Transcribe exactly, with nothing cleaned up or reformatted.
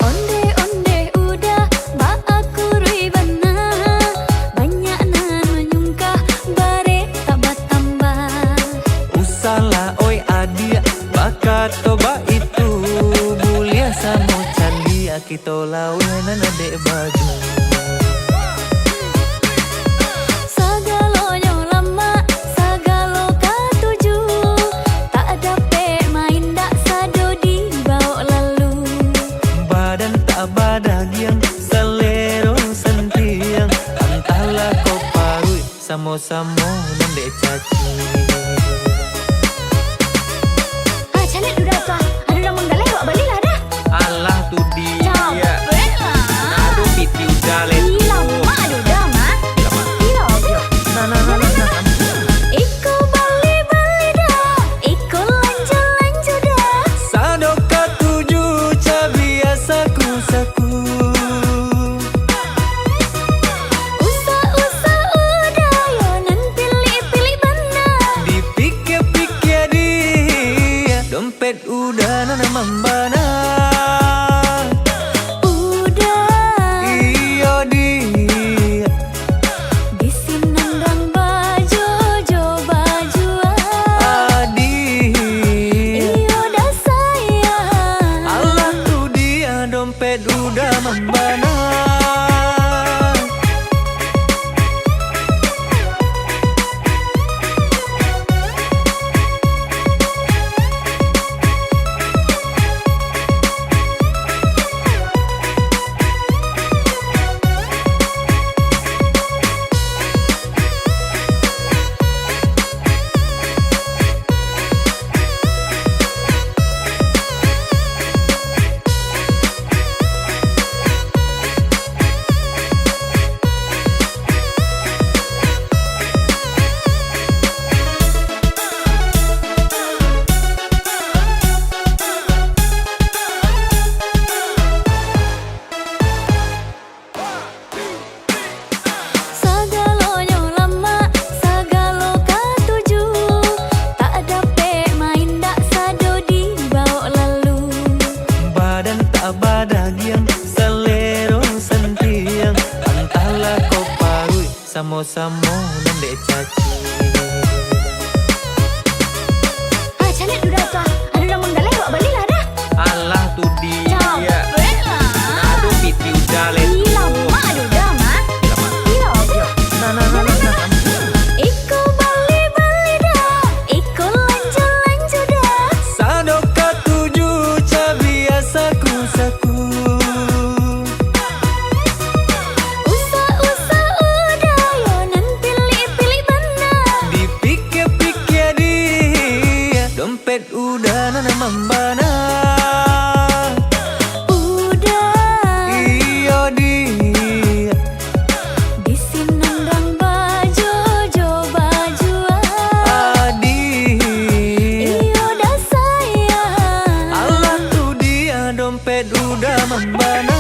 Ondeh-ondeh udah baakurui bana, banyak nan manyungkah barek tak batambah. Usahlah oi adiak bakato baitu, buliah samo caliak kito laweh nan dek baju. Sagalonyo lamak, sagalo katuju, tak dapek maindak sado dibaok lalu. Badan tak badagiang, salero santiang, antahlah ko paruik, samo-samo nan dek caci. Ah, caliak duda tu, ah. Ado nan manggaleh, awak balilah dah. Alah tu, Di. Capek lah. Nah, ado piti udah leh tu. Ih, lamak duda mah. Lamak. Iyo, tu. Nah, nah, nah, nah, nah. Iko bali-bali dah, iko lanjo-lanjo dah. Sado katuju cabiak saku-saku. Usah-usah udah yo nan pilik-pilik bana. Dipikia-pikia di dompet udah nan mambana. Udah. Iyo di. Di sinan dang bajojo bajua. Adi. Iyo dah sayang. Alah tu dia dompet udah mambana. Sagalonyo lamak, sagalo katuju, tak dapek maindak sado dibaok lalu. Badan tak badagiang, salero santiang, antahlah ko paruik, samo-samo nan dek caci. Ah, caliak duda tu, ah. Ado nan manggaleh, awak balilah dah. Alah tu, Di. Capek lah. Nah, ado piti udah leh tu. Ih, lamak duda mah. Lamak. Iyo, tu. Nah, nah, nah, nah, nah. Iko bali-bali dah, iko lanjo-lanjo dah. Sado katuju cabiak saku-saku. Usah-usah udah yo nan pilik-pilik bana. Dipikia-pikia di dompet udah nan mambana. Udah. Iyo di. Di sinan dang bajojo bajua. Adi. Iyo dah sayang. Alah tu dia dompet udah mambana.